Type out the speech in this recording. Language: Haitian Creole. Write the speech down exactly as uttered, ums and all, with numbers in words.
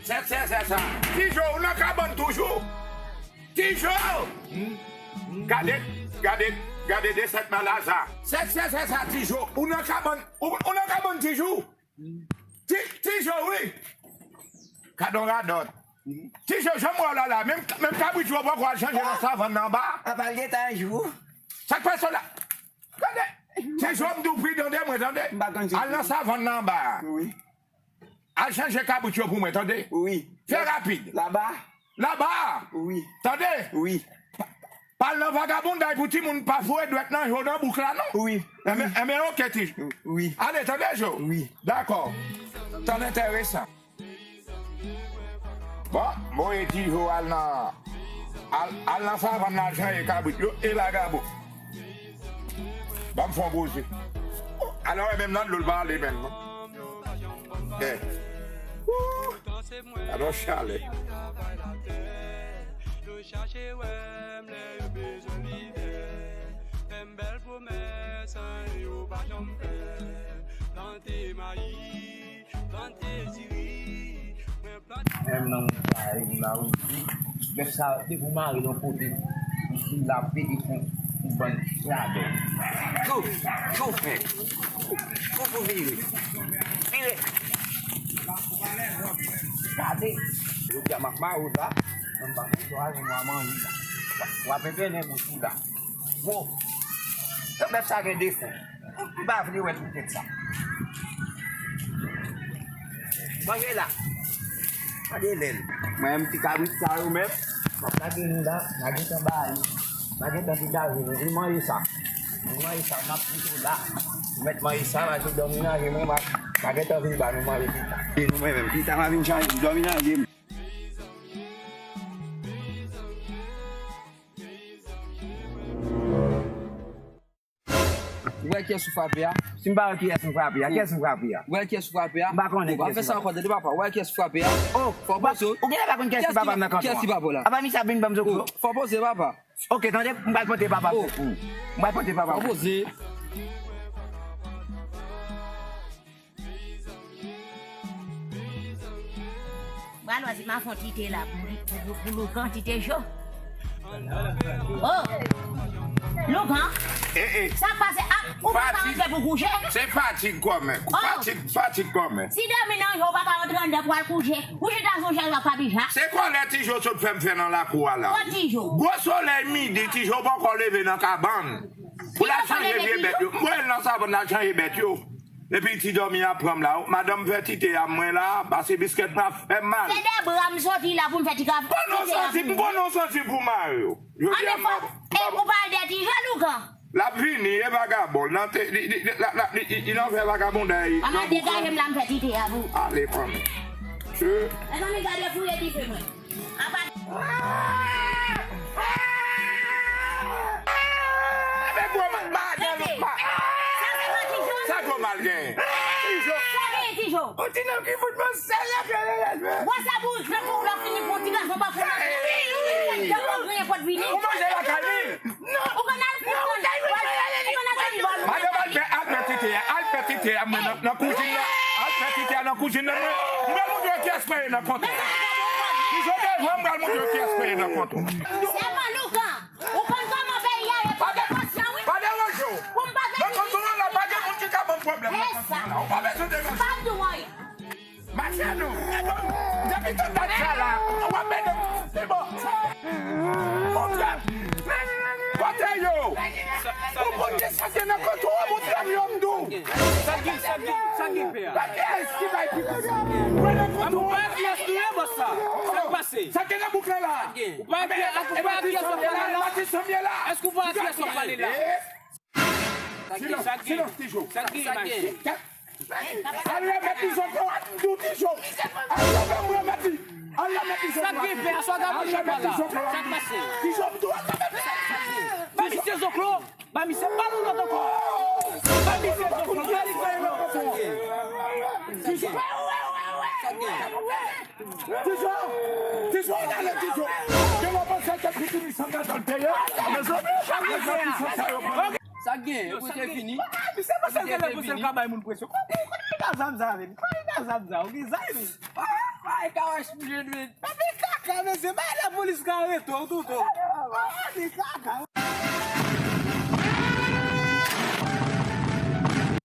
Sèt sè sè sa. Tijo, ou nan kabann toujou? Tijo! Gade, gade, gade de sèt malaza. Sèt sè sè sa, Tijo, ou nan kabann, ou, ou nan kabann Tijo? Ti, Tijo, wi. Gadon radòt. Tijo, jan m wè w la la, menm, menm kabrit yo poko al chanje nan savann nan anba. Apa l gentan jou? Sa k pase w la? Gade, Tijo, m di w pridan de mwen, tande. M pa konn si Al nan savann nan anba a. Wi. Al chanje kabrit yo pou mwen, tande. Wi. Fè rapid. Laba. Laba a. Wi. Tande. Wi. Pa, pa al nan vagabonday pou timoun pa foure dwèt nan je w nan bouk la, non. Wi. Enben, enben, oke, Tijo. Wi. Ale, tande, Jo. Wi. Dakò. Tan enteresan. Bon, voye Tijo al nan, al, al nan savann nan al chanje kabrit yo e vagabon. Ban m fè yon poze. Alò, e menm nan dlo l pa ale menm, non. Eh. Woo! Alò, chalè. Yo chache wè m lè yo bezwen lidè. Fè m bèl pwomès, an, yo pa janm fè. Plante mayi. Menm nan moun sa, e moun la, wi. Bèf sa, depi w mare l yon kote, li la pete fon, yon bann radòt. Kou, kou fè. Kou pou vire. Vire. Gade. Jodi a m ap mare w la, m pa konn si w a jwenn w a manje la. W ap enpennen bouch ou la. Bon. Bèf sa gen defo. M pa vle wè tout tèt sa. Manje la. Gade lè l. Mwen menm ti kabrit sa yo menm. M ap lage nou la, n a gentan ba li. N a gentan degaje nou. Vin manje sa. Vin manje sa, m ap kite w la. Ou mèt manje sa, m a te dòmi nan je mwen, m a, m a gentan vin ba nou manje pita. E nou mwen menm, pita m a vin chanje, m dòmi nan je m. Ou wè kiyès ou frape a? Si m pa wè kiyès m frape a, kiyès m frape a? Ou wè kiyès ou frape a? M pa konnen kiyès m frape a. Ou pa fè sa ankò, tande papa. Ou wè kiyès ou frape a? Oh, fò poze. Ou genlè pa konn kiyès ki papa m nan kanton an? Kiyès ki papa w la? Apa misye ap vin ban m zoklo? Oh, fò poze, papa. Ok, tande, m pral pote papa m sekou. M pral pote papa m. Fò poze. Pral wè si m a fè yon tite la pou, pou, pou, pou Lougan, tite jo. Oh! Lougan! Eh, eh. Sa k pase? Ah, ou pa ka rantre pou kouche? Se fatig kòmè. Oh! Fatig, fatig kòmè. Si dòmi nan je w pa ka rantre anndan pou al kouche, ou chita sou chèz w ap kabija. Se kòlè Tijo sot fè m fè nan lakou a la. Kot Tijo? Gwo solèy midi, Tijo poko leve nan kabann. Pou l al chanje vye bèt yo. M voye l nan savann l al chanje bèt yo. Epi ti dòmi a pran m la. Madanm fè tite a mwen la, pase biskèt mwen ap fè m mal. Se de bra m soti la pou m fè ti ka. Konnen w santi, m konnen w santi pou mare w. Jodi a m pa. E ou pa al dèyè Tijo, Lougan? L ap vini, e vagabon. Nan te, li, li, li, la, la, li, li, li nan fè vagabonday. An al degaje m la, m fè tite a pou. Ale, fanmi. Mezanmi, gade fouye dife mwen. Apa. Enben, gwo mal, mal gen, mal. Sa se pa Tijo, non? Sa gwo mal gen? Tijo. Sa gen, Tijo? Yon ti nonm ki fout mwen sèl la, kè lè lè lè. Wè sa bourik nan kou w la fini pou ti gason pa fè la. Wi, wi, wi. Ou manje lakay li. Non. Ou konn al foutan. Ou konn al foutan. Madanm, al fè, al fè tite a, al fè tite a mwen nan, nan kouzin nan. Al fè tite a nan kouzin nan mwen. Mwen montre w kiyès mwen ye nan kont ou. Tijo devan, mwen montre w kiyès mwen ye nan kont ou. Sèlman Lougan, ou konn kòman peyi a ye, pa gen pasyan, wi. Pa deranje w. Pou m pa vin nan kont ou la, pa gen moun ki ka ban m pwoblèm nan kont ou la. Ou pa bezwen deranje. Pa m di w anyen. Mache nou. Depi tout dat sa la, w ap ede m. Se bon. Montre m. Kote yo? Ou konn ki sa gen nan kont ou, montre m yo, m di w. Sa gen, sa gen, sa gen, pè a? Pa kiyès ki bay pi. Mwen nan kont ou. Ou pa kiyès nou ye, bòs la. Sa k pase? Sa gen nan bouk la la. Ou pa kiyès, ou pa kiyès ou pale la. Èske ou pa kiyès ou pale la? Sa gen, sa gen. Silans, silans, Tijo. Sa gen, sa gen. Al remèt li zòt la, m di w, Tijo. Al remèt m, remèt li. Al remèt li zòt la. Sa gen, pè a, sa w ta manje pa la? Sa k pase? Tijo, m di w, al remèt li. Ba misye zòt la. Ba misye, ba nou lòt ankò. Ba misye zòt la. Ba misye zòt la. Sa gen. Tijo! Tijo! Ann ale, Tijo! Gen lè w panse ke Pitimi san gadòl te ye. Mezanmi, sa gen. Sa gen, epi w te vini. Misye panse l genlè pou sèl ka bay moun presyon. Kòman, kòman li ta zam sa avè m? Kòman li ta zam sa? Ou gen zam, wi. Ay, ka wè chmije dwe. Epi kaka, mesye, bay lapolis ka arete w, toutou. Epi kaka.